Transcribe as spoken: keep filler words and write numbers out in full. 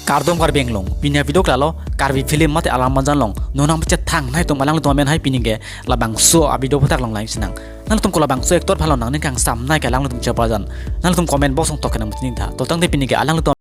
Kardom Karbi Anglong, pini a-video ke lalo, Karbi film mate alam manjan along, non nangpachethang nai atum alanglitum amen hai pini ke, labangso a-video aphuthak along lang-ik sinang. Nanglitum ko labangso actor aphan along nangning kangsam nai ke alanglitum chepajan. Nanglitum comment box along tok ke nangpachini tha. To tangte pini ke alanglitum